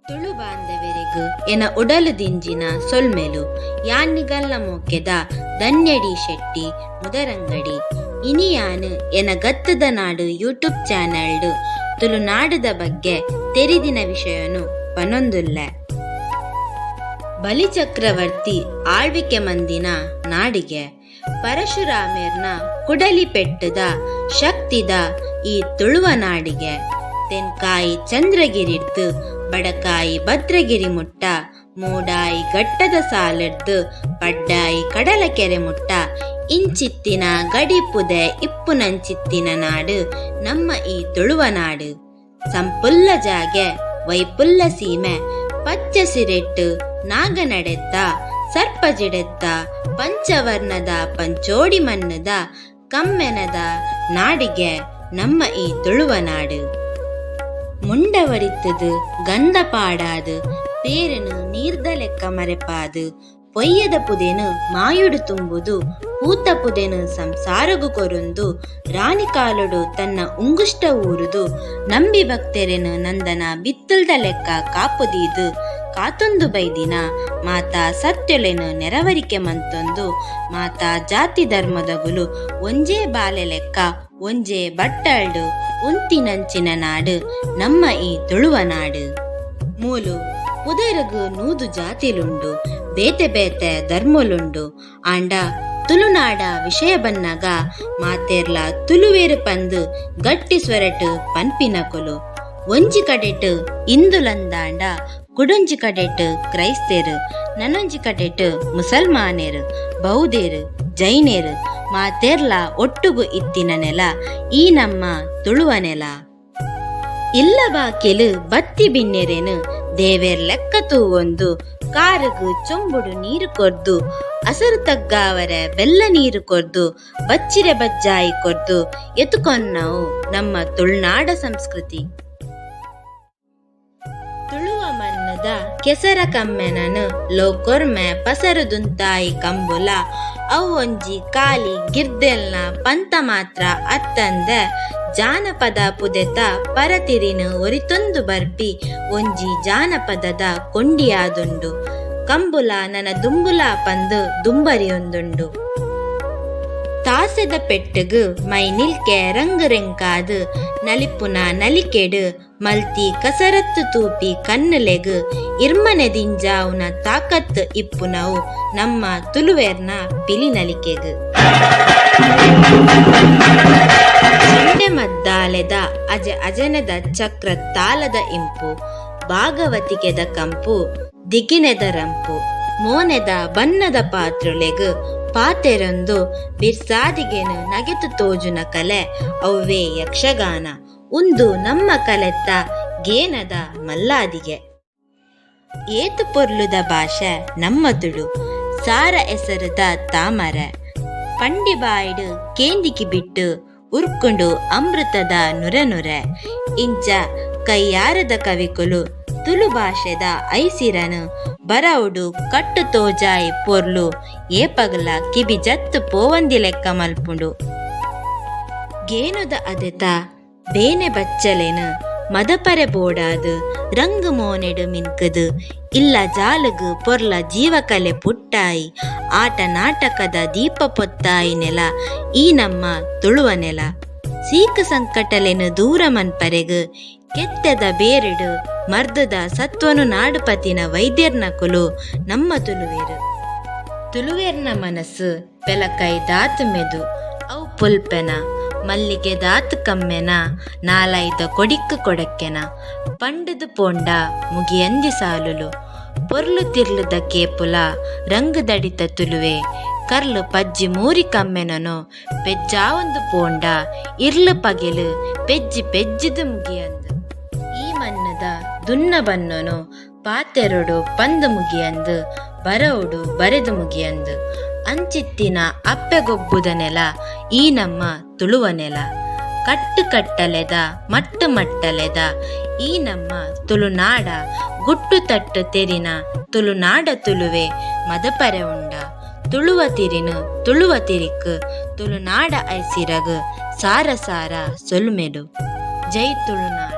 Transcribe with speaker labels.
Speaker 1: ತುಳು ಬಾಂಧವೆರೆಗ್ ಎನ ಉಡಲ್ ದಿಂಜಿನ ಸೊಲ್ಮೆಲು. ಯಾನ್ ನಿಗಲ್ನ ಮೋಕೆದ ಧನ್ಯ ಡಿ ಶೆಟ್ಟಿ ಮುದರಂಗಡಿ. ಇನಿ ಯಾನ್ ಎನ ಗತ್ತದ ನಾಡು ಯೂಟ್ಯೂಬ್ ಚಾನೆಲ್ಡ್ ತುಳುನಾಡುದ ಬಗ್ಗೆ ತೆರಿದಿನ ವಿಷಯೊನು ಪನೊಂದುಲ್ಲೆ. ಬಲಿಚಕ್ರವರ್ತಿ ಆಳ್ವಿಕೆ ಮಂದಿನ ನಾಡಿಗೆ ಪರಶುರಾಮೆರ್ನ ಕುಡಲಿ ಪೆಟ್ಟುದ ಶಕ್ತಿದ ಈ ತುಳುವ ನಾಡಿಗೆ ತೆನ್ಕಾಯಿ ಚಂದ್ರಗಿರಿಡ್ದ್ ಬಡಕಾಯಿ ಭದ್ರಗಿರಿ ಮುಟ್ಟ ಮೂಡಾಯಿ ಘಟ್ಟದ ಸಾಲುಡ್ದ್ ಪಡ್ಡಾಯಿ ಕಡಲ ಕೆರೆ ಮುಟ್ಟ ಇಂಚಿತ್ತಿನ ಗಡಿ ಪುದೆ ಇಪ್ಪುನಂಚಿತ್ತಿನ ನಾಡು ನಮ್ಮ ಈ ತುಳುವ ನಾಡು. ಸಂಪುಲ್ಲ ಜಾಗೆ ವೈಪುಲ್ಲ ಸೀಮೆ ಪಚ್ಚ ಸಿರೆಟ್ ನಾಗನಡೆತ್ತ ಸರ್ಪ ಜಿಡೆತ್ತ ಪಂಚವರ್ಣದ ಪಂಚೋಡಿ ಮಣ್ಣುದ ಕಮ್ಮೆನದ ನಾಡಿಗೆ ನಮ್ಮ ಈ ತುಳುವ ನಾಡು. ಮುಂಡವರಿತ್ತುದು ಗಂಧ ಪಾಡಾದ್ ಪೇರುನು ನೀರ್ದ ಲೆಕ್ಕ ಮರೆಪಾದ್ ಪೊಯ್ಯದ ಪುದೆನ್ ಮಾಯುಡು ತುಂಬುದು ಪೂತ ಪುದೆನ್ ಸಂಸಾರೊಗು ಕೊರೊಂದು ರಾಣಿ ಕಾಲೊಡು ತನ್ನ ಉಂಗುಷ್ಟ ಊರುದು ನಂಬಿ ಭಕ್ತೆರೆನ್ ನಂದನ ಬಿತ್ತುಲ್ದ ಲೆಕ್ಕ ಕಾಪು ದೀದ್ ಕಾತೊಂದು ಬೈದಿನ ಮಾತಾ ಸತ್ಯೊಲೆನ್ ನೆರವರಿಕೆ ಮಂತೊಂದು ಮಾತಾ ಜಾತಿ ಧರ್ಮದಗುಲು ಒಂಜೇ ಬಾಲೆ ಲೆಕ್ಕ ಒಂಜೇ ಬಟ್ಟಲ್ಡ್ ಉಂತಿನಂಚಿನ ನಾಡ್ ನಮ್ಮ ಈ ತುಳುವ ನಾಡ್. ಮೂಲು ಪುದರುಗು 100 ಜಾತಿಲುಂಡು ಬೇತೆ ಬೇತೆ ಧರ್ಮೊಲುಂಡು ಆಂಡ ತುಳುನಾಡ ವಿಷಯ ಬನ್ನಗ ಮಾತೆರ್ಲ ತುಳುವೆರ್ ಪಂದ್ ಗಟ್ಟಿ ಸ್ವರಟ್ ಪನ್ಪಿನಕುಲು. ಒಂಜಿ ಕಡೆಟ್ ಹಿಂದುಲಂದಾಂಡ ಕುಡೊಂಜಿ ಕಡೆಟ್ ಕ್ರೈಸ್ತೆರ್ ನನೊಂಜಿ ಕಡೆಟ್ ಮುಸಲ್ಮಾನೆರ್ ಬೌದ್ಧೆರ್ ಜೈನೆರ್ ಮಾತೆರ್ಲ ಒಟ್ಟುಗು ಇತ್ತಿನ ನೆಲ ಈ ನಮ್ಮ ತುಳುವ ನೆಲ. ಇಲ್ಲ ಬಾಕಿಲ್ ಬತ್ತಿ ಬಿನ್ನೆರೆನ್ ದೇವೆರ್ ಲೆಕ್ಕ ತೂವೊಂದು ಕಾರುಗು ಚೊಂಬುಡು ನೀರು ಕೊರ್ದು ಅಸರು ತಗ್ಗಾವರೆ ಬೆಲ್ಲ ನೀರು ಕೊರ್ದು ಬಚ್ಚಿರೆ ಬಜ್ಜಾಯಿ ಕೊರ್ದು ಎತುಕೊನ್ನವು ನಮ್ಮ ತುಳುನಾಡ ಸಂಸ್ಕೃತಿ. ತುಳುವ ಮಣ್ಣುದ ಕೆಸರ ಕಮ್ಮೆನನ್ ಲೋಕೊರ್ಮೆ ಪಸರುದುಂತಾಯಿ ಕಂಬುಲ ಅವ್ವೊಂಜಿ ಕಾಲಿ ಗಿರ್ದೆಲ್ನ ಪಂತ ಮಾತ್ರ ಅತ್ತಂದೆ ಜಾನಪದ ಪುದೆತ ಪರತಿರಿನ್ ಒರಿತೊಂದು ಬರ್ಪಿ ಒಂಜಿ ಜಾನಪದದ ಕೊಂಡಿಯಾದುಂಡು. ಕಂಬುಲ ನನ ದುಂಬುಲ ಪಂದ್ ದುಂಬರಿಯೊಂದುಂಡು. ತಾಸೆದ ಪೆಟ್ಟುಗು ಮೈ ನಿಲ್ಕೆ ರಂಗ್ ರೆಂಕಾದ್ ನಲಿಪುನ ನಲಿಕೆಡ್ ಮಲ್ತಿ ಕಸರತ್ತ್ ತೂಪಿ ಕಣ್ಣುಲೆಗ್ ಇರ್ಮನೆ ದಿಂಜಾವುನ ತಾಕತ್ ಇಪ್ಪುನವು ನಮ್ಮ ತುಲುವೆರ್ನ ಪಿಲಿ ನಲಿಕೆಗ್. ಚೆಂಡೆ ಮದ್ದಾಲೆದ ಅಜೆ ಅಜನೆದ ಚಕ್ರ ತಾಲದ ಇಂಪು, ಭಾಗವತಿಕೆದ ಕಂಪು, ದಿಗಿನೆದ ರಂಪು, ಮೋನೆದ ಬಣ್ಣದ ಪಾತ್ರೊಲೆಗ್ ಪಾತೆರೊಂದು ಬಿರ್ಸಾದಿಗೆನ್ ನಗೆತ್ ತೋಜುನ ಕಲೆ ಅವ್ವೇ ಯಕ್ಷಗಾನ. ಉಂದು ನಮ್ಮ ಕಲೆತ್ತ ಗೇನದ ಮಲ್ಲಾದಿಗೆ. ಏತ್ ಪೊರ್ಲುದ ಭಾಷೆ ನಮ್ಮ ತುಳು ಸಾರ ಎಸರುದ ತಾಮರೆ ಪಂಡಿ ಬಾಯಿಡ್ ಕೇಂದಿಕಿ ಬಿಟ್ಟು ಉರ್ಕುಂಡು ಅಮೃತದ ನುರೆ ನುರೆ ಇಂಚ ಕೈಯಾರದ ಕವಿಕುಲು ತುಳು ಭಾಷೆದ ಐಸಿರನ್ ಬರವುಡು ಕಟ್ಟು ತೋಜಾಯಿ ಪೊರ್ಲು ಏಪಗ್ಲ ಕಿಬಿ ಜತ್ತು ಪೋವಂದಿ ಲೆಕ್ಕ ಮಲ್ಪುಂಡು. ಗೇನುದ ಅದೆತ ಬೇನೆ ಬಚ್ಚಲೆನ್ ಮದಪರೆ ಬೋಡಾದ್ ರಂಗ್ ಮೋನೆಡ್ ಮಿನ್ಕುದು ಇಲ್ಲ ಜಾಲುಗು ಪೊರ್ಲ ಜೀವಕಲೆ ಪುಟ್ಟಾಯಿ ಆಟ ನಾಟಕದ ದೀಪ ಪೊತ್ತಾಯಿ ನೆಲ ಈ ನಮ್ಮ ತುಳುವ ನೆಲ. ಸೀಕ್ ಸಂಕಟಲೆನ್ ದೂರ ಮನ್ಪರೆಗ್ ಕೆತ್ತೆದ ಬೇರುಡು ಮರ್ದುದ ಸತ್ವನು ನಾಡುಪತಿನ ವೈದ್ಯರ್ನಕುಲು ನಮ್ಮ ತುಳುವೆರ್. ತುಳುವೆರ್ನ ಮನಸ್ಸು ಪೆಲಕೈ ದಾತ್ ಮೆದು ಅವು ಪುಲ್ಪೆನ ಮಲ್ಲಿಗೆ ದಾತ್ ಕಮ್ಮೆನ ನಾಲೈದ ಕೊಡಿಕ್ ಕೊಡಕ್ಕೆನ ಪಂಡುದು ಪೋಂಡ ಮುಗಿಯಂದಿ ಸಾಲುಲು. ಪೊರ್ಲು ತಿರ್ಲುದ ಕೇಪುಲ ರಂಗುದಡಿತ ತುಲುವೆ ಕರ್ಲು ಪಜ್ಜಿ ಮೂರಿ ಕಮ್ಮೆನನು ಪೆಜ್ಜಾವೊಂದು ಪೋಂಡ ಇರ್ಲು ಪಗೆಲು ಪೆಜ್ಜಿ ಪೆಜ್ಜಿದ್ ಮುಗಿಯಂದ್. ಈ ಮಣ್ಣುದ ದುನ್ನ ಬನ್ನೊನು ಪಾತೆರೊಡು ಪಂದ್ ಮುಗಿಯಂದ್ ಬರವುಡು ಬರೆದ್ ಮುಗಿಯಂದ್. ಅಂಚಿತ್ತಿನ ಅಪ್ಪೆ ಗೊಬ್ಬುದ ನೆಲ ಈ ನಮ್ಮ ತುಳುವ ನೆಲ. ಕಟ್ಟು ಕಟ್ಟಲೆದ ಮಟ್ಟು ಮಟ್ಟಲೆದ ಈ ನಮ್ಮ ತುಳುನಾಡ ಗುಟ್ಟು ತಟ್ಟು ತೆರಿನ ತುಳುನಾಡ ತುಳುವೆ ಮದಪರೆ ಉಂಡ. ತುಳುವ ತಿರಿನು ತುಳುವ ತಿರಿಕ್ ತುಳುನಾಡ ಐಸಿರಗ್ ಸಾರ ಸಾರ ಸೊಲ್ಮೆಲು. ಜೈ ತುಳುನಾಡ್.